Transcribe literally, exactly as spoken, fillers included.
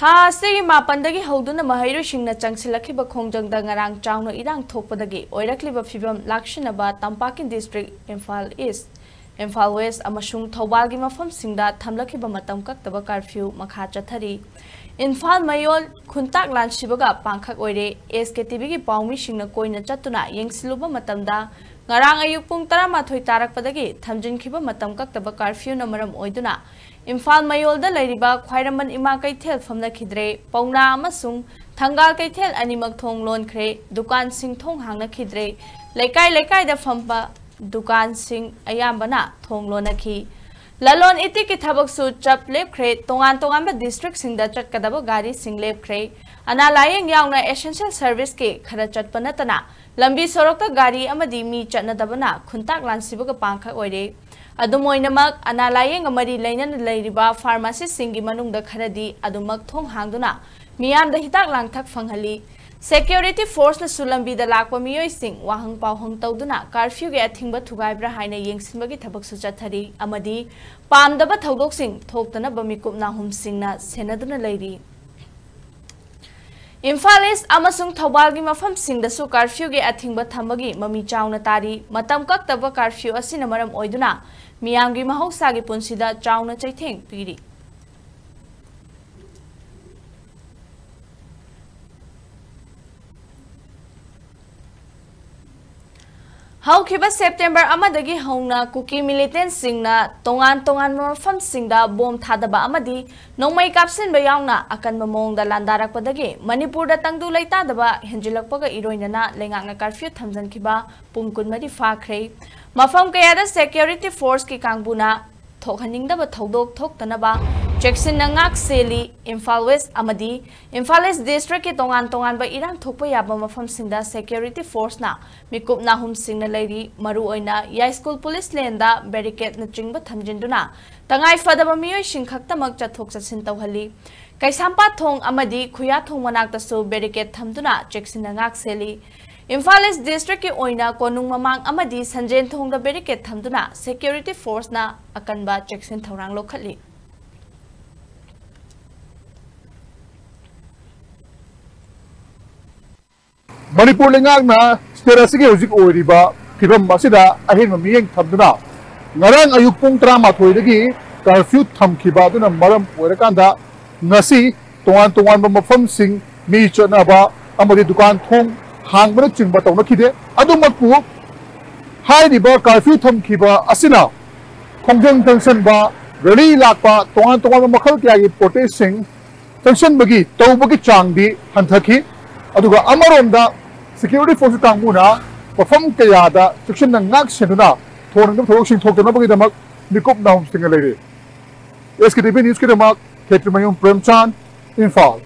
ꯊꯥ ꯑꯁꯤꯒꯤ ꯃꯥꯄꯟꯗꯒꯤ ꯍꯧꯗꯨꯅ ꯃꯍꯩꯔꯣꯏꯁꯤꯡꯅ ꯆꯪꯁꯤꯜꯂꯛꯈꯤꯕ ꯈꯣꯡꯖꯪꯗ ꯉꯔꯥꯡ ꯆꯥꯎꯅ ꯏꯔꯥꯡ ꯊꯣꯛꯄꯗꯒꯤ ꯑꯣꯏꯔꯛꯂꯤꯕ ꯐꯤꯕꯝ ꯂꯥꯛꯁꯤꯟꯅꯕ ꯇꯝꯄꯥꯛꯀꯤ district ꯏꯝꯐꯥꯜ ꯏꯁ, ꯏꯝꯐꯥꯜ ꯋꯦꯁ ꯑꯃꯁꯨꯡ ꯊꯧꯕꯥꯜꯒꯤ ꯃꯐꯝꯁꯤꯡꯗ ꯊꯝꯂꯛꯈꯤꯕ ꯃꯇꯝ ꯀꯛꯇꯕ curfew ꯃꯈꯥ ꯆꯠꯊꯔꯤ꯫ ꯏꯝꯐꯥꯜ ꯃꯌꯣꯜ ꯈꯨꯟꯇꯥꯛ ꯂꯥꯟꯁꯤꯕꯒ ꯄꯥꯡꯈꯛ ꯑꯣꯏꯔꯦ꯫ ꯑꯦꯁ ꯀꯦ ꯇꯤ ꯚꯤꯒꯤ ꯄꯥꯎꯃꯤꯁꯤꯡꯅ ꯀꯣꯏꯅ ꯆꯠꯇꯨꯅ ꯌꯦꯡꯁꯤꯜꯂꯨꯕ ꯃꯇꯝꯗ, ꯉꯔꯥꯡ ꯑꯌꯨꯛ ꯄꯨꯡ ꯇꯔꯥꯃꯥꯊꯣꯏ ꯇꯥꯔꯛꯄꯗꯒꯤ ꯊꯝꯖꯤꯟꯈꯤꯕ ꯃꯇꯝ ꯀꯛꯇꯕ curfewꯅ ꯃꯔꯝ ꯑꯣꯏꯗꯨꯅ ꯏꯝꯐꯥꯜ ꯃꯌꯣꯜꯗ ꯂꯩꯔꯤꯕ ꯈ꯭ꯋꯥꯏꯔꯝꯕꯟ ꯏꯃꯥ ꯀꯩꯊꯦꯜ ꯐꯝꯅꯈꯤꯗ꯭ꯔꯦ꯫ ꯄꯥꯎꯅꯥ ꯑꯃꯁꯨꯡ ꯊꯪꯒꯥꯜ ꯀꯩꯊꯦꯜ ꯑꯅꯤꯃꯛ ꯊꯣꯡ ꯂꯣꯟꯈ꯭ꯔꯦ꯫ ꯗꯨꯀꯥꯟꯁꯤꯡ ꯊꯣꯡ ꯍꯥꯡꯅꯈꯤꯗ꯭ꯔꯦ꯫ ꯂꯩꯀꯥꯏ ꯂꯩꯀꯥꯏꯗ ꯐꯝꯕ ꯗꯨꯀꯥꯟꯁꯤꯡ ꯑꯌꯥꯝꯕꯅ ꯊꯣꯡ ꯂꯣꯟꯅꯈꯤ꯫ ꯂꯂꯣꯟ ꯏꯇꯤꯛꯀꯤ ꯊꯕꯛꯁꯨ ꯆꯞ ꯂꯦꯞꯈ꯭ꯔꯦ꯫ ꯇꯣꯉꯥꯟ ꯇꯣꯉꯥꯟꯕ districtꯁꯤꯡꯗ ꯆꯠꯀꯗꯕ ꯒꯥꯔꯤꯁꯤꯡ ꯂꯦꯞꯈ꯭ꯔꯦ꯫ ꯑꯅꯥ ꯂꯥꯌꯦꯡ ꯌꯥꯎꯅ essential serviceꯀꯤ ꯈꯔ ꯆꯠꯄ ꯅꯠꯇꯅ ꯂꯝꯕꯤ ꯁꯣꯔꯣꯛꯇ ꯒꯥꯔꯤ ꯑꯃꯗꯤ ꯃꯤ ꯆꯠꯅꯗꯕꯅ ꯈꯨꯟꯇꯥꯛ ꯂꯥꯟꯁꯤꯕꯒ ꯄꯥꯡꯈꯛ ꯑꯣꯏꯔꯦ꯫ ꯑꯗꯨꯝ ꯑꯣꯏꯅꯃꯛ, ꯑꯅꯥ ꯂꯥꯌꯦꯡꯒ ꯃꯔꯤ ꯂꯩꯅꯅ ꯂꯩꯔꯤꯕ pharmacyꯁꯤꯡꯒꯤ ꯃꯅꯨꯡꯗ ꯈꯔꯗꯤ ꯑꯗꯨꯃꯛ ꯊꯣꯡ ꯍꯥꯡꯗꯨꯅ ꯃꯤꯌꯥꯝꯗ ꯍꯤꯗꯥꯛ ꯂꯥꯡꯊꯛ ꯐꯪꯍꯜꯂꯤ꯫ Security forceꯅꯁꯨ ꯂꯝꯕꯤꯗ ꯂꯥꯛꯄ ꯃꯤꯑꯣꯏꯁꯤꯡ ꯋꯥꯍꯪ ꯄꯥꯎꯍꯪ ꯇꯧꯗꯨꯅ curfewꯒꯤ ꯑꯊꯤꯡꯕ ꯊꯨꯒꯥꯏꯕ꯭ꯔꯥ ꯍꯥꯏꯅ ꯌꯦꯡꯁꯤꯟꯕꯒꯤ ꯊꯕꯛꯁꯨ ꯆꯠꯊꯔꯤ ꯑꯃꯗꯤ ꯄꯥꯝꯗꯕ ꯊꯧꯗꯣꯛꯁꯤꯡ ꯊꯣꯛꯇꯅꯕ ꯃꯤꯀꯨꯞ ꯅꯥꯍꯨꯝꯁꯤꯡꯅ ꯁꯦꯟꯅꯗꯨꯅ ꯂꯩꯔꯤ꯫ ꯏꯝꯐꯥꯜ ꯏꯁ ꯑꯃꯁꯨꯡ ꯊꯧꯕꯥꯜꯒꯤ ꯃꯐꯝꯁꯤꯡꯗꯁꯨ curfewꯒꯤ ꯑꯊꯤꯡꯕ ꯊꯝꯕꯒꯤ ꯃꯃꯤ ꯆꯥꯎꯅ ꯇꯥꯔꯤ꯫ ꯃꯇꯝ ꯀꯛꯇꯕ curfew ꯑꯁꯤꯅ ꯃꯔꯝ ꯑꯣꯏꯗꯨꯅ ꯃꯤꯌꯥꯝꯒꯤ ꯃꯍꯧꯁꯥꯒꯤ ꯄꯨꯟꯁꯤꯗ ꯆꯥꯎꯅ ꯆꯩꯊꯦꯡ ꯄꯤꯔꯤ꯫ ꯍꯧꯈꯤꯕ September ꯑꯃꯗꯒꯤ ꯍꯧꯅ ꯀꯨꯀꯤ militantꯁꯤꯡꯅ ꯇꯣꯉꯥꯟ ꯇꯣꯉꯥꯟꯕ ꯃꯐꯝꯁꯤꯡꯗ ꯕꯣꯝ ꯊꯥꯗꯕ ꯑꯃꯗꯤ ꯅꯣꯡꯃꯩ ꯀꯥꯞꯁꯤꯟꯕ ꯌꯥꯎꯅ ꯑꯀꯟꯕ ꯃꯑꯣꯡꯗ ꯂꯥꯟꯗꯥꯔꯛꯄꯗꯒꯤ ꯃꯅꯤꯄꯨꯔꯗ ꯇꯪꯗꯨ ꯂꯩꯇꯥꯗꯕ ꯍꯦꯟꯖꯤꯜꯂꯛꯄꯒ ꯏꯔꯣꯏꯅꯅ ꯂꯩꯉꯥꯛꯅ curfew ꯊꯝꯖꯤꯟꯈꯤꯕ ꯄꯨꯡ ꯀꯨꯟꯃꯔꯤ ꯐꯥꯈ꯭ꯔꯦ꯫ ꯃꯐꯝ ꯀꯌꯥꯗ security forceꯀꯤ ꯀꯥꯡꯕꯨꯅ ꯊꯣꯛꯍꯟꯅꯤꯡꯗꯕ ꯊꯧꯗꯣꯛ ꯊꯣꯛꯇꯅꯕ ꯆꯦꯛꯁꯤꯟꯅ ꯉꯥꯛ ꯁꯦꯜꯂꯤ꯫ ꯏꯝꯐꯥꯜ ꯋꯦꯁ ꯑꯃꯗꯤ ꯏꯝꯐꯥꯜ ꯏꯁ districtꯀꯤ ꯇꯣꯉꯥꯟ ꯇꯣꯉꯥꯟꯕ ꯏꯔꯥꯡ ꯊꯣꯛꯄ ꯌꯥꯕ ꯃꯐꯝꯁꯤꯡꯗ security forceꯅ ꯃꯤꯀꯨꯞ ꯅꯥꯍꯨꯝꯁꯤꯡꯅ ꯂꯩꯔꯤ꯫ ꯃꯔꯨꯑꯣꯏꯅ ꯌꯥꯏꯁ꯭ꯀꯨꯜ police laneꯗ barricade ꯅꯆꯤꯡꯕ ꯊꯝꯖꯤꯟꯗꯨꯅ ꯇꯉꯥꯏ ꯐꯗꯕ ꯃꯤꯑꯣꯏꯁꯤꯡ ꯈꯛꯇꯃꯛ ꯆꯠꯊꯣꯛ ꯆꯠꯁꯤꯟ ꯇꯧꯍꯜꯂꯤ꯫ ꯀꯩꯁꯥꯝꯄꯥꯠ ꯊꯣꯡ ꯑꯃꯗꯤ ꯈꯨꯌꯥꯊꯣꯡ ꯃꯅꯥꯛꯇꯁꯨ barricade ꯊꯝꯗꯨꯅ ꯆꯦꯛꯁꯤꯟꯅ ꯉꯥꯛ ꯁꯦꯜꯂꯤ꯫ ꯏꯝꯐꯥꯜ ꯏꯁ districtꯀꯤ ꯑꯣꯏꯅ ꯀꯣꯅꯨꯡ ꯃꯃꯥꯡ ꯑꯃꯗꯤ ꯁꯟꯖꯦꯟ ꯊꯣꯡꯗ barricade ꯊꯝꯗꯨꯅ security forceꯅ ꯑꯀꯟꯕ ꯆꯦꯛꯁꯤꯟ ꯊꯧꯔꯥꯡ ꯂꯧꯈꯠꯂꯤ꯫ ꯃꯅꯤꯄꯨꯔ ꯂꯩꯉꯥꯛꯅ ꯁ꯭ꯇꯦꯠ ꯑꯁꯤꯒꯤ ꯍꯧꯖꯤꯛ ꯑꯣꯏꯔꯤꯕ ꯐꯤꯕꯝ ꯑꯁꯤꯗ ꯑꯍꯦꯟꯕ ꯃꯤꯠꯌꯦꯡ ꯊꯝꯗꯨꯅ ꯉꯔꯥꯡ ꯑꯌꯨꯛ ꯄꯨꯡ ꯇꯔꯥꯃꯥꯊꯣꯏꯗꯒꯤ ꯀꯔꯐ꯭ꯌꯨ ꯊꯝꯈꯤꯕ ꯑꯗꯨꯅ ꯃꯔꯝ ꯑꯣꯏꯔꯀꯥꯟꯗ ꯉꯁꯤ ꯇꯣꯉꯥꯟ ꯇꯣꯉꯥꯟꯕ ꯃꯐꯝꯁꯤꯡ, ꯃꯤ ꯆꯠꯅꯕ ꯑꯃꯗꯤ ꯗꯨꯀꯥꯟ ꯊꯣꯡ ꯍꯥꯡꯕꯅꯆꯤꯡꯕ ꯇꯧꯅꯈꯤꯗꯦ꯫ ꯑꯗꯨꯃꯛꯄꯨ ꯍꯥꯏꯔꯤꯕ ꯀꯔꯐ꯭ꯌꯨ ꯊꯝꯈꯤꯕ ꯑꯁꯤꯅ ꯈꯣꯡꯖꯪ ꯆꯪꯁꯟꯕ, ꯔꯦꯂꯤ ꯂꯥꯛꯄ, ꯇꯣꯉꯥꯟ ꯇꯣꯉꯥꯟꯕ ꯃꯈꯜ ꯀꯌꯥꯒꯤ ꯄ꯭ꯔꯣꯇꯦꯁꯁꯤꯡ ꯆꯪꯁꯟꯕꯒꯤ ꯇꯧꯕꯒꯤ ꯆꯥꯡꯗꯤ ꯍꯟꯊꯈꯤ꯫ ꯑꯗꯨꯒ ꯑꯃꯔꯣꯝꯗ ꯁꯦꯀ꯭ꯌꯨꯔꯤꯇꯤ ꯐꯣꯔꯁ ꯀꯥꯡꯕꯨꯅ ꯃꯐꯝ ꯀꯌꯥꯗ ꯆꯦꯛꯁꯤꯟꯅ ꯉꯥꯛ ꯁꯦꯟꯗꯨꯅ ꯊꯣꯡꯅꯅꯕ ꯊꯕꯛꯁꯤꯡ ꯊꯣꯛꯇꯅꯕꯒꯤꯗꯃꯛ ꯃꯤꯀꯨꯞ ꯅꯥꯍꯨꯝꯁꯤꯡꯅ ꯂꯩꯔꯤ꯫ ꯑꯦꯁ ꯀꯦ ꯇꯤ ꯚꯤ ꯅ꯭ꯌꯨꯁꯀꯤꯗꯃꯛ ꯈꯦꯇ꯭ꯔꯤꯃꯌꯨꯝ ꯄ꯭ꯔꯦꯝꯆꯥꯟ, ꯏꯝꯐꯥꯜ꯫